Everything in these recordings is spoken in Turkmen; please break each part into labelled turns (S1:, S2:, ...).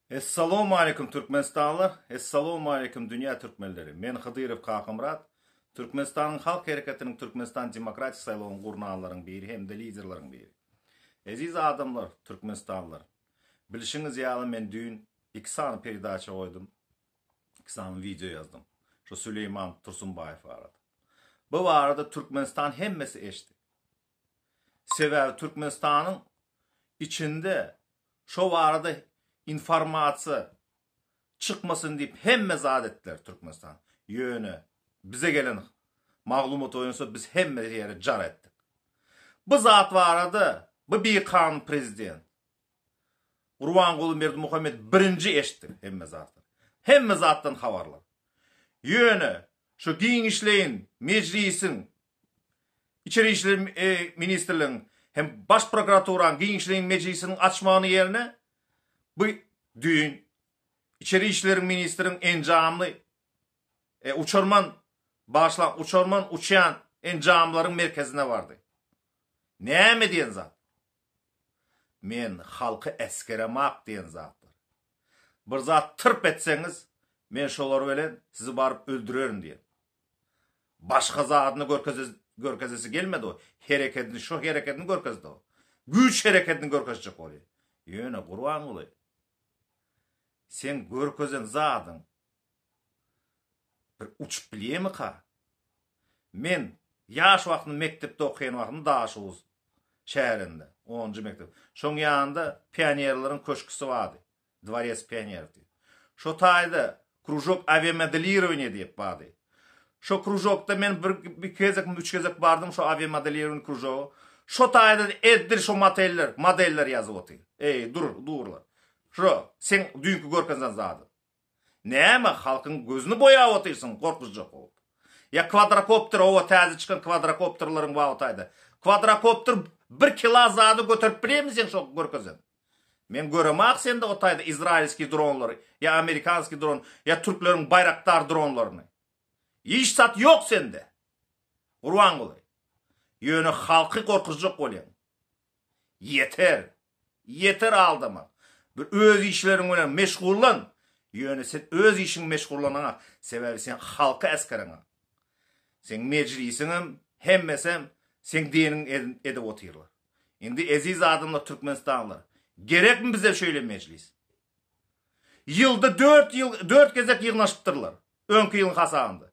S1: Essalawmaleýkum Türkmenistanlylar, Essalawmaleýkum dünýä türkmenleri. Men Hydyrow Kakamyrat, Türkmenistanyň Halk Hereketiniň Türkmenistan Demokratik saýlawyny gurnanlaryň biri hem-de liderleriň biri. Eziz adamlar, Türkmenistanlylar. Bilşiňiz ýaly men düýn iki sany peredaça goýdum, iki sany wideo ýazdym. Şu Süleýman Tursunbaýew barada. Bu barada Türkmenistan hemmesi eşdi. Sebäbi Türkmenistanyň içinde şo barada informasiýa çykmasyn diýip hemme zat etdiler Türkmenistan. Ýöne bize gelen maglumat boýunça biz hemme ýere jar etdik. Bu zat barada bu bikanun prezident Gurbanguly Berdimuhamedow birinji eşitdi hemme zatdan. Hemme zatdan habarly. Ýöne şu giňişleýin mejlisiň Içeri işler ministrligiň hem Baş prokuraturanyň giňişleýin mejlisiniň açmagyny ýerine bu düýn Içeri işleriň ministriň enjamly e, uçarman bagyşlaň uçarman uçýan enjamlaryň merkezine bardy. Näme diýen zat? Men halky äsgeremak diýen zatlar. Bir zat tyrp etseňiz, men şolar bilen sizi baryp öldürerin diýen. Başga zadyny görkezesi gelmedi o. Herekedini, şo herekedini görkezdi o. Güýç herekedini görkezjek bolýar. Ýöne Gurbanguly, seň görkezen zadyň bir uçup bilýärmika? Men ýaş wagtym mekdepde okaýan wagtym Daşoguz şäherinde, onunjy mekdep. Şoň ýanynda pionerleriň köşküsi bardy. Dworec pionerov diýip. Şo taýda kružok awiamodelirowaniýe diýip bardy. Şo kružokda men bir iki gezekmi, üç gezek bardym şo awiamodelirowaniýe kružoga. Şo taýda edil şo moteller, modeller ýazyp otyr. Eý, dur, durlar. Şo seň düýnki görkezen zadyň. Näme halkyň gözüni boýap otyrsyň gorkuzjak bolup. Ýa kwadrokopter oba täze çykan kwadrokopterleriň bar otaýda. Kwadrokopter bir kila zady göterip bilýärmi seň şo görkezen. Men göremak sende otaýda izrailskiý dronlary ýa amerikanskiý dron ýa türkleriň baýraktar dronlaryny. Hiç zat ýok sende. Gurbanguly. Ýöne halky gorkuzjak bolýaň. Ýeter. Ýeter aldamak. Bir öz işleriň bilen meşgullan. Ýöne sen öz işiň meşgullanaňak. Sebäbi sen halky äsgereňak. Seň mejlisiňem, hemmesem seň diýeniňi edip otyrlar. Indi eziz adamlar türkmenistanlylar, gerekmi bize şeýle mejlis? Ýylda dört ýyl dört gezek ýygnaşypdyrlar öňki ýylyň hasabynda.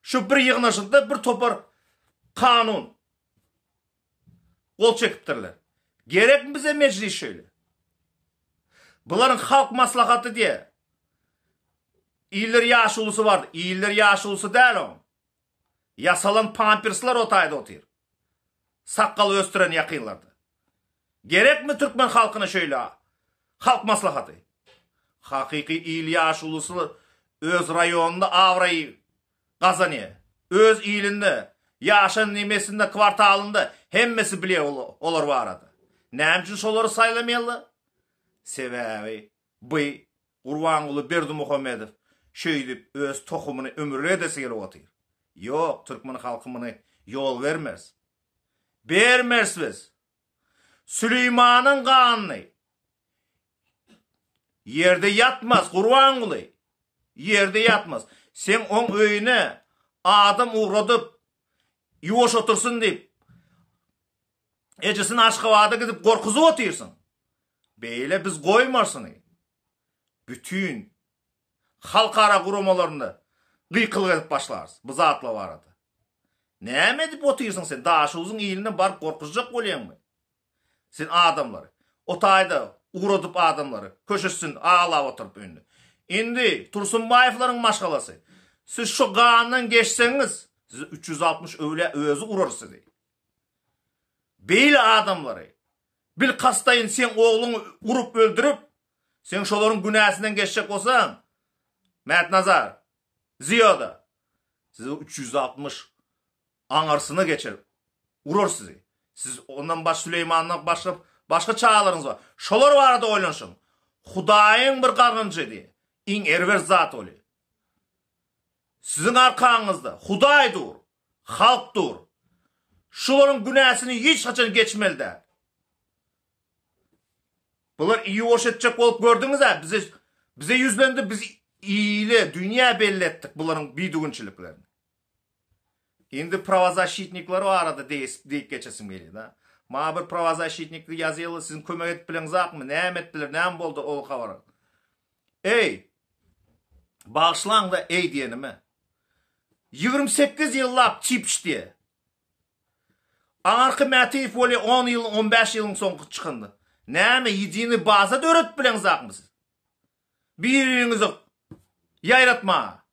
S1: Şu bir ýygnaşykda bir topar kanun gol çekipdirler. Gerekmi bize mejlis şeýle? Bularyň halk maslahaty diýe. Iller ýaşulusy bardy. Iller ýaşulusy däl oň. Ýasalan pampersler o taýda otyr. Sakgal ösdüren ýakynlarda. Gerekmi türkmen halkyna şeýle halk maslahaty? Hakyky il ýaşulusy öz raýonynda abraý gazanýar. Öz ilinde, ýaşan nemesinde, kwartalynda hemmesi bilýär olar barada. Näme üçin şolary saýlamaýarlar? Sebäbi bu Gurbanguly Berdimuhamedow şeýdip öz tohumyny ömürli edesi gelip otyr. Ýok, türkmen halky muny ýol bermez. Bermeris biz. Süleýmanyň ganyny ýerde ýatmaz Gurbanguly. Ýerde ýatmaz. Seň oň öýüne adam ugradyp ýuwaş otursyn diýip ejesini Aşgabada gidip gorkuzyp otyrsyň. Beýle biz goýmarsyny. Bütin halkara guramalarynda gykylyk edip başlarys bu zatlar barada. Näme edip otyrsyň sen Daşoguzyň iline baryp gorkuzjak bolýaňmy? Sen adamlary. O taýda ugradyp adamlary köşeşsin aglap oturyp indi. Indi Tursunbaýewleriň maşgalasy siz şu gandan geçseňiz sizi 360 öwlä özi urar sizi. Beýle adamlary bilkastlaýyn seň ogluňy urup öldürip, seň şolaryň günäsinden geçjek bolsaň, Mätnazar, Ziýoda, sizi 360 aňyrsyna geçer, urar sizi. Siz ondan baş Süleýmandan başga başga çagalaryňyz bar. Şolar barada oýlanyşyň. Hudaýyň bir gargynjy diýe. Iň erbet zat ol. Siziň arkaňyzda Hudaý dur. Halk dur. Şularyň günäsini hiç haçan geçmeli däl. Bular ýuwaş etjek bolup gördüňiz-ä, bize bize ýüzlendi, biz ile, dünýä belli etdik bularyň bidüwünçiliklerini. Indi prawozaşitnikler barada diýip geçesim gelýär-de. Maňa bir prawozaşitnik ýazýarlar, siziň kömek edip bileňizakmy, näme etdiler, näme boldy ol habara. Eý, bagyşlaň-da eý diýenime. 28 ýyllap çipç diýe. Aňarky Mätiýew bolýa on ýyl, on bäş ýylyň soňky çykyndy. Näme, ýedini baza döredip bileňizakmy siz? Bir-biriňizi ýaýratmaga.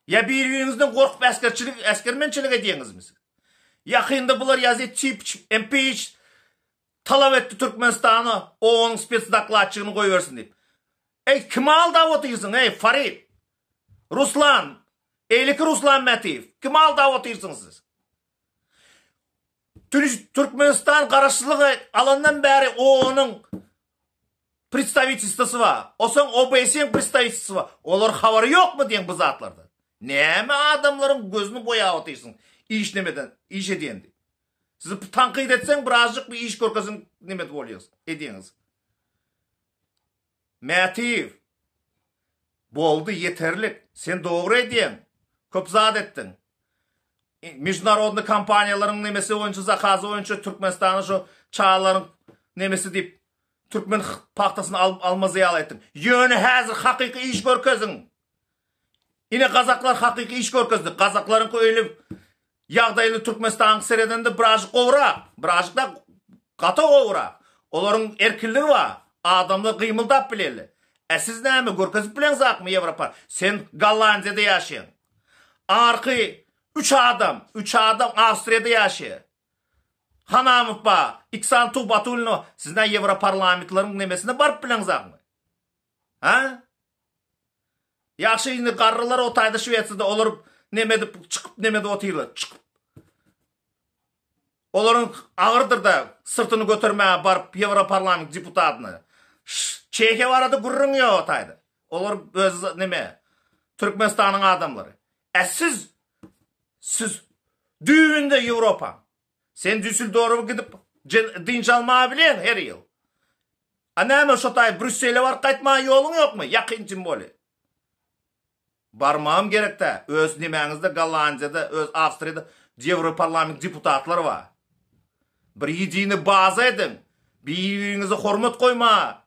S1: Ýa bir-biriňizden gorkup äsgerçilik, äsgermençilik edýäňizmi siz? Ýakynda bular ýazy Çipç, MPH talap etdi Türkmenistana OON-yň spetsdokladçygyny goýbersin diýip. Eý, kimi aldap otyrsyň, eý, Farid? Ruslan, eýleki Ruslan Mätiýew, kimi aldap otyrsyň siz? Türkmenistan garaşsyzlygy alandan bäri OON-yň predstawitelstwosy bar. Osoň OBSE-niň predstawitelstwosy bar. Olar habary ýokmy diýen bu zatlardan? Näme adamlaryň gözüni boýap otyrsyň iş nemeden, iş edýän diýip. Sizi tankyt etseň birazjyk bir iş görkeziň neme bolýas, edýäňiz. Mätiýew, boldy, ýeterlik. Sen dogry edýäň. Köp zat etdiň. Mejdunarodnyý kompaniýalaryň nemesi boýunça, zakazy boýunça Türkmenistana şu çagalaryň nemesi diýip, türkmen pagtasyny alyp almaz ýaly etdiň. Ýöne häzir hakyky iş görkeziň. Ine gazaklar hakyky iş görkezdi. Gazaklaryňky öýle ýagdaýly Türkmenistanyňky seredende birazjyk gowrak. Birazjyk da gaty gowrak. Olaryň erkinligi bar. Adamlar gymyldap bileli. E siz näme görkezip bileňzakmy Ýewropa? Sen Gollandiýada ýaşaýaň. Arky üç adam, üç adam Awstriýada ýaşaýar. Hanamow bar, Iksan Tuhbatullin Siz nä Ýewroparlamentleriň nemesine baryp bileňzakmy? Ha? Ýagşy indi garrylar o taýda Şwesiýada olar neme edip çykyp neme edip otyrlar. Çykyp. Olaryň agyrdyr da syrtyny götermäge baryp Ýewroparlament deputatyna. Çehiýa barada gürrüň ýok o taýda. Olar öz neme Türkmenistanyň adamlary. Ä siz siz düýbünde Ýewropa. Sen Düsseldorfa gidip dynç almaga bilýäň her ýyl. A näme şo taý Brýussele baryp gaýtmaga ýoluň ýokmy? Ýakyn tim boly. Barmagym gerekdä. Öz nemäňizde Gollandiýada, öz Awstriýada Ýewroparlament deputatlary bar. Bir ýedini baza ediň. Bir-biriňize hormat goýmaga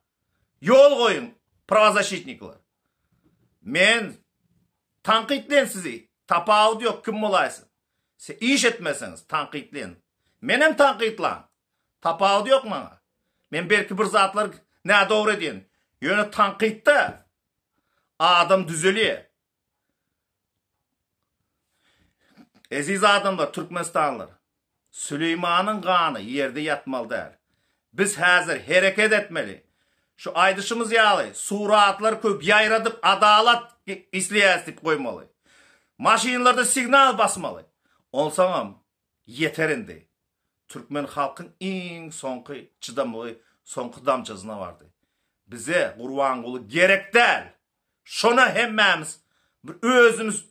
S1: ýol goýuň, prawozaşitnikler. Men tankytlaýan sizi. Tapawudy ýok kim bolaýsyn. Siz iş etmeseňiz tankytlaýan. Menem tankytlaň. Tapawudy ýok maňa. Men belki bir zatlar nädogry edýän. Ýöne tankytda adam düzelýär. Eziz adamlar, türkmenistanlylar. Süleýmanyň gany ýerde ýatmaly däl. Biz häzir hereket etmeli. Şu aýdyşymyz ýaly suratlar köp ýaýradyp adalat isleýäs diýip goýmaly. Maşynlarda signal basmaly. Onsoňam Ýeter indi. Türkmen halkyň iň soňky çydamlygy soňky damjasyna bardy. Bize Gurbanguly gerek däl. Şona hemmämiz bir özümiz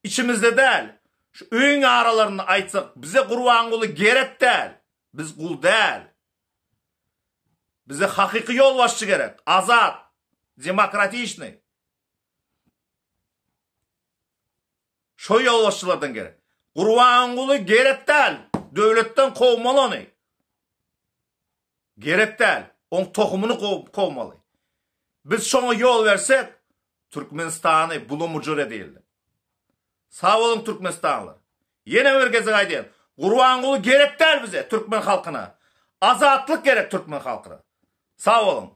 S1: içimizde däl, şu öýüň aralarynda aýtsak bize Gurbanguly gerek däl. Biz gul däl. Bize hakyky ýolbaşçy gerek. Azat, demokratiçnyý. Şo ýolbaşçylardan gerek. Gurbanguly gerek däl. Döwletden kowmaly ony. Gerek däl. Oň tohumyny kowmaly. Biz şoňa ýol bersek, Türkmenistany bulamujur edýärler. Sag boluň Türkmenistanlylar. Ýene bir gezek aýdýan. Gurbanguly gerek däl bize, türkmen halkyna. Azatlyk gerek türkmen halkyna. Sag boluň.